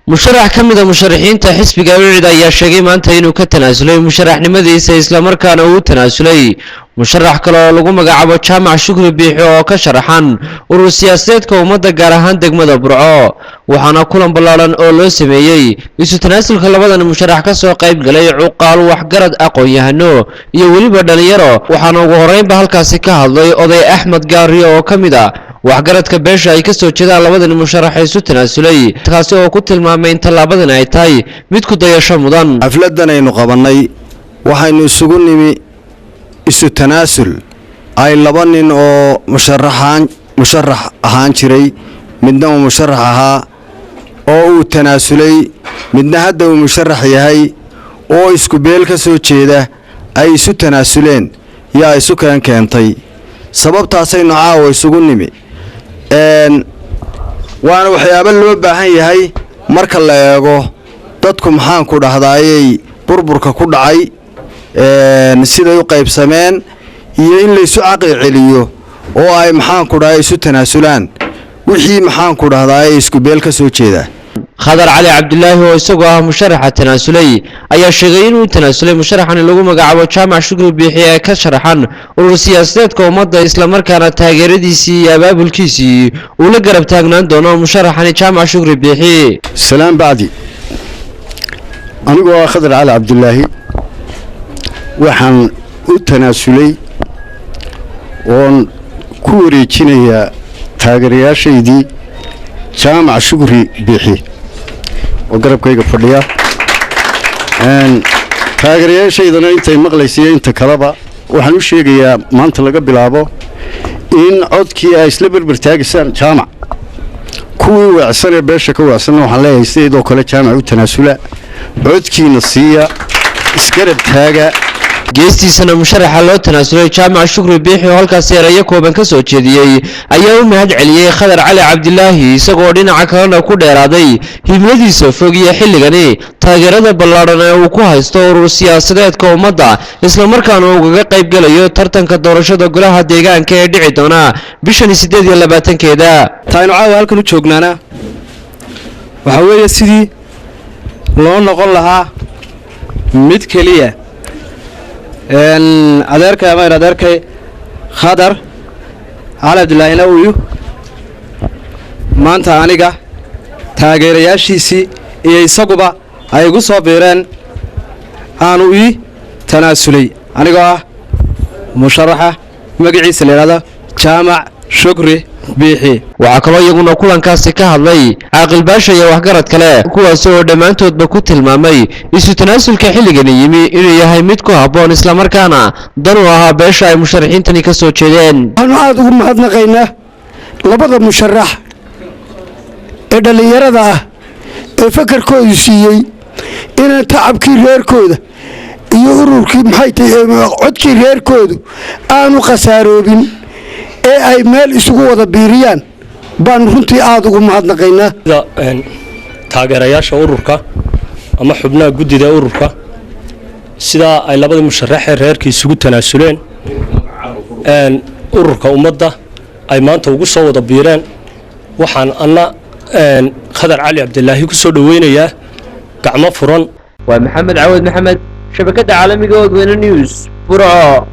Musharax ka mid a musharaxiinta xisbiga UCID ayaa sheegay maanta inuu ka tanaasulay musharaxnimadiisa, islamarkaana uu tanaasulay musharax kale oo lagu magacaabo Jaamac Shukri Biixi oo ka sharaxan urur siyaasadeedka Ummadda, gaar ahaan degmada Burco. Waxaana kulan ballaaran oo loo sameeyey isu tanaasulka labadan musharax ka soo qayb galay cuqaal, waxgarad, aqoon-yahano iyo weliba dhalinyaro. Waxaana ugu horreynba halkaasi ka hadlay oday Axmed Gaariyo oo ka mid ah waxgaradka beesha ay kasoo jeedaan labadan musharax ee isu tanaasulay, kaasi oo ku tilmaamay in tallaabadan ay tahay mid ku dayasho mudan. Xafladan aynu qabannay waxaynu isugu nimi isu tanaasul ay laba nin oo musharaxaan musharax ahaan jiray, midna uu musharax ahaa oo uu tanaasulay, midna hadda uu musharax yahay, oo isku beel ka soo jeeda ay isu tanaasuleen. Yaa isu keentay sababtaasaynu caawa isugu nimi. Waana waxyaabo loo baahan yahay marka la eego dadku, maxaan ku dhahdaayey, burburka ku dhacay, siday u qaybsameen iyo in laysu caqli celiyo oo ay, maxaan ku dhahay, isu tanaasulaan wixii, maxaan ku dhahdaayey, isku beel ka soo jeeda. Khadar Cali Cabdilaahi oo isagoo ah musharaxa tanaasulay ayaa sheegay inuu tanaasulay musharaxan lagu magacaabo Jaamac Shukri Biixi ee ka sharaxan urur siyaasadeedka Ummadda, islamarkaana taageeradiisii iyo abaabulkiisii uu la garab taagnaan doono musharaxani Jaamac Shukri Biixi. Salaan bacdi, anigoo ah Khadar Cali Cabdilaahi, waxaan u tanaasulay oon ku wareejinayaa taageerayaashaydii Jaamac Shukri Biixi oo garabkayga fadhiya. Taageerayaashaydana intay maqlaysiiyo inta kaleba waxaan u sheegayaa maanta laga bilaabo in codkii ay isla berber taagaysaan Jaamac. Kuwii weecsanee beesha ka weecsanna waxaan leeyahay sideedoo kale Jaamac u tanaasula, codkiina siiya, isgarab taaga. Geestiisana musharaxa loo tanaasulay Jaamac Shukri Biixi oo halkaasi erayo kooban ka soo jeediyey ayaa u mahad celiyey Khadar Cali Cabdilaahi, isagoo dhinaca kalena ku dheeraaday himladiisa fog iyo xilligani taageerada ballaadhan ee uu ku haysto urur siyaasadeedka Ummadda, islamarkaana ugaga qayb gelayo tartanka doorashada golaha deegaanka ee dhici doona bishan 28-keeda. Taaynu caawa halkan u joognaana waxaa weeye sidii loo noqon lahaa mid keliya. Adeerkay ama adeerkay Khadar Cali Cabdilaahina uyu maanta aniga taageerayaashiisii iyo isaguba ay igu soo biireen, aanu ii tanaasulay anigoo ah musharaxa magaciisa la yidhahdo Jaamac Shukri Biixi. Waxaa kaloo iyaguna kulankaasi ka hadlay caaqilbaasha iyo waxgarad kale, kuwaasi oo dhammaantoodba ku tilmaamay isu tanaasulka xilligani yimi inuu yahay mid ku habboon, islamarkaana dan u ahaa beesha ay musharaxiintani ka soo jeedeen. Waxaanu aada ugu mahadnaqaynaa labada musharax ee dhallinyarada ah ee fakarkoodu siiyey inaan tacabkii reerkooda iyo ururkii, maxay tahay, codkii reerkoodu aanu khasaaroobin ee ay meel isugu wada biiriyaan baanu runtii aada ugu mahadnaqaynaa. Taageerayaasha ururka ama xubnaha guddida ururka, sidaa ay labadii musharaxee reerkii isugu tanaasuleen, ururka Ummadda ay maanta ugu soo wada biireen, waxaan anna Khadar Cali Cabdilaahi ku soo dhoweynayaa gacmo furan. Waa Maxamed Cawad Maxamed, shabakadda caalamiga Oodweyne News, Burco.